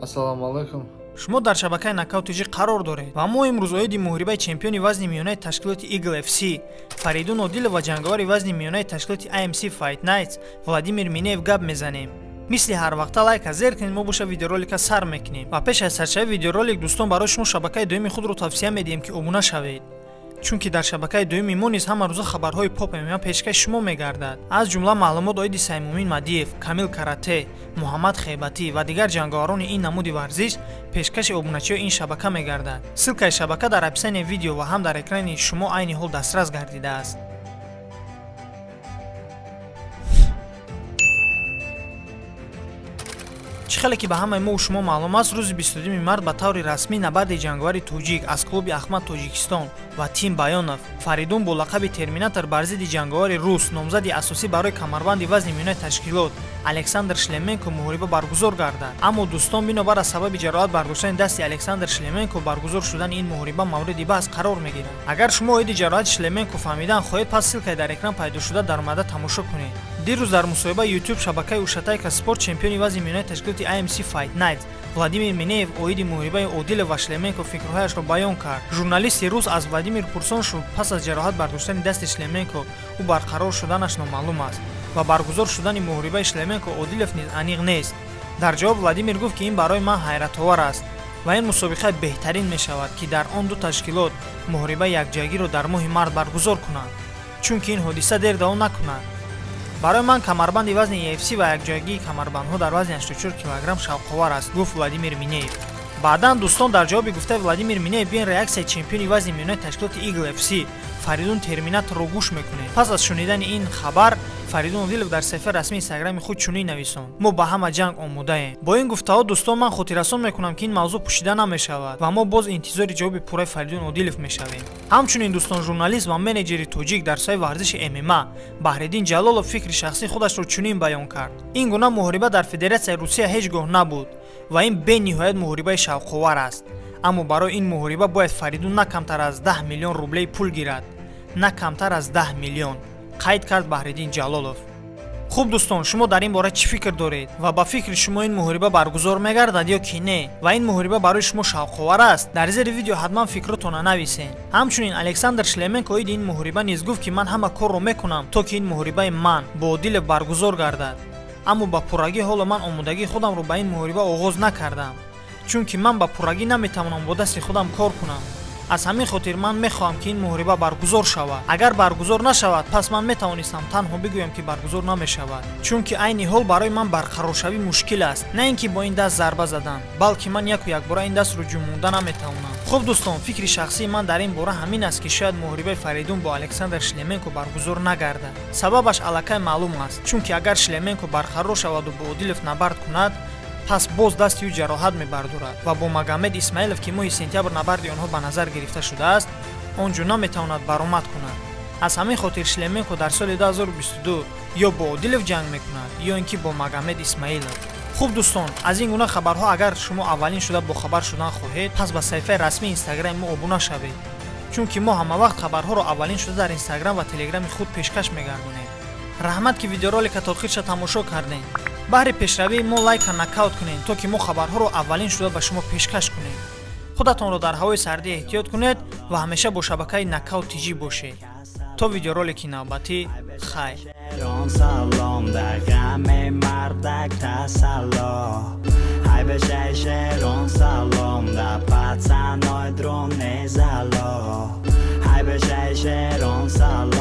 Ассалому алайкум. Шумо дар шабакаи Нокаут ТЖ қарор доред ва мо имрӯз оиди муҳорибаи чемпиони вазни миёнаи ташкилоти Eagle FC Фаридун Одилов ва ҷанговари вазни миёнаи ташкилоти IMC Fight Nights Владимир Минеев гап мезанем. Мисли ҳар вақта лайка зер кунед, мо боша видеоролика сар мекунем. Ва пеш аз саршавии видеоролик, дӯстон, барои шумо шабакаи дуюми худро тавсия медиҳем, ки обуна шавед, чунки дар шабакаи дуюми мо низ ҳама рӯза хабарҳои поп ММА пешкаши шумо мегардад, аз ҷумла маълумот оиди Саймумин Мадиев, Камил Карате, Муҳаммад Хебатӣ ва дигар ҷанговарони ин намуди варзиш пешкаши обуначиҳои ин шабака мегардад. Ссылкаи шабака дар описанияи видео ва ҳам дар экрани шумо айни ҳол дастрас гардидааст. Чӣ хеле ки ба ҳамаи мо шумо маълум аст, рӯзи 22 март ба таври расмӣ набарди ҷанговари тоҷик аз клуби Ахмад Тоҷикистон ва Тим Баёнов Фаридун бо лақаби Терминатор бар зидди ҷанговари рус, номзади асосӣ барои камарбанди вазни миёнаи ташкилот Александр Шлеменко муҳориба баргузор гардад. Аммо, дӯстон, бинобар аз сабаби ҷароҳат бардоштани дасти Александр Шлеменко баргузор шудани ин муҳориба мавриди баҳс қарор мегирад. Агар шумо оиди ҷароҳати Шлеменко фаҳмидан хоҳед, пас ссылкаи дар экран пайдошуда даромада тамошо кунед. Дирӯз дар мусоҳибаи YouTube шабакаи Ушатайка Спорт чемпиони вазни миёнаи ташкилоти IMC Fight Nights Владимир Минеев оиди муҳорибаи Одилов ва Шлеменко фикрҳояшро баён кард. Журналисти рус аз Владимир пурсон шуд, пас аз ҷароҳат бардоштани дасти Шлеменко ӯ барқарор шуданаш номаълум аст ва баргузор шудани муҳорибаи Шлеменко Одилов низ аниқ нест. Дар ҷавоб Владимир гуфт, ки ин барои ман ҳайратовар аст ва ин мусобиқа беҳтарин мешавад, ки дар он ду ташкилот муҳорибаи якҷоягиро дар моҳи март баргузор кунанд, чунки ин ҳодиса дер давом накунад. Барои ман камарбанди вазни UFC ва якҷоягии камарбандҳо дар вазни 84 килограмм шавқовар аст, гуфт Владимир Минеев. Баъдан, дӯстон, дар ҷавоби гуфтаи Владимир Минеев биён реаксияи чемпиони вазни миёнаи ташкилоти Eagle FC Фаридун Терминаторро гӯш мекунед. Пас аз шунидани ин хабар Фаридун Одилов дар саҳифаи расмии инстаграми худ чунин нависонд: «Мо ба ҳама ҷанг омодаем». Бо ин гуфтаҳо, дӯстон, ман хотиррасон мекунам, ки ин мавзӯъ пӯшида намешавад ва мо боз интизори ҷавоби пурраи Фаридун Одилов мешавем. Ҳамчунин, дӯстон, журналист ва менеҷери тоҷик дар соҳаи варзиши ММА Баҳриддин Ҷалолов фикри шахсии худашро чунин баён кард: «Ин гуна муҳориба дар Федератсияи Русия ҳеҷ гоҳ набуд ва ин бениҳоят муҳорибаи шавқовар аст. Аммо барои ин муҳориба бояд Фаридун на камтар аз 10 миллион рублей пул гирад, на камтар аз 10 миллион», қайд кард Баҳриддин Ҷалолов. Хуб, дӯстон, шумо дар ин бора чӣ фикр доред ва ба фикри шумо ин муҳориба баргузор мегардад ё ки не ва ин муҳориба барои шумо шавқовар аст? Дар зери видео ҳатман фикротонро нависед. Ҳамчунин Александр Шлеменко оиди ин муҳориба низ гуфт, ки ман ҳама корро мекунам, то ки ин муҳорибаи ман бо Одилов баргузор гардад, аммо ба пуррагӣ ҳоло ман омодагии худамро ба ин муҳориба оғоз накардам, чунки ман ба пуррагӣ наметавонам бо дасти худам кор кунам. Аз ҳамин хотир ман мехоҳам, ки ин муҳориба баргузор шавад. Агар баргузор нашавад, пас ман метавонистам танҳо бигӯям, ки баргузор намешавад, чунки айни ҳол барои ман барқароршавӣ мушкил аст, на ин ки бо ин даст зарба задан, балки ман яку якбора ин дастро ҷумонда наметавонам. Хуб, дӯстон, фикри шахсии ман дар ин бора ҳамин аст, ки шояд муҳорибаи Фаридун бо Александр Шлеменко баргузор нагардад. Сабабаш аллакай маълум аст, чунки агар Шлеменко барқарор шаваду бо Одилов набард кунад, пас боз дасти ӯ ҷароҳат мебардорад ва бо Магомед Исмаилов, ки моҳи сентябр набарди онҳо ба назар гирифта шудааст, он ҷо наметавонад баромад кунад. Аз ҳамин хотир Шлеменко дар соли 2022 ё бо Одилов ҷанг мекунад, ё ин ки бо Магомед Исмаилов. Хуб, дӯстон, аз ин гуна хабарҳо агар шумо аввалин шуда бохабар шудан хоҳед, пас ба саҳифаи расмии инстаграми мо обуна шавед, чунки мо ҳамавақт хабарҳоро аввалин шуда дар инстаграм ва телеграми худ пешкаш мегардонем. Раҳмат, ки видеоролика то охирша тамошо кардем. Баҳри пешравии мо лайка нокаут кунед, то ки мо хабарҳоро аввалин шуда ба шумо пешкаш кунем. Худатонро дар ҳавои сардӣ эҳтиёт кунед ва ҳамеша бо шабакаи Нокаут ТЖ бошед. То видеоролики навбатӣ, хайр. Салом дар ғами мардак тасалло. Ҳай бешай шерон, салом да пацаной дроне зало. Ҳай бешай шерон, салом.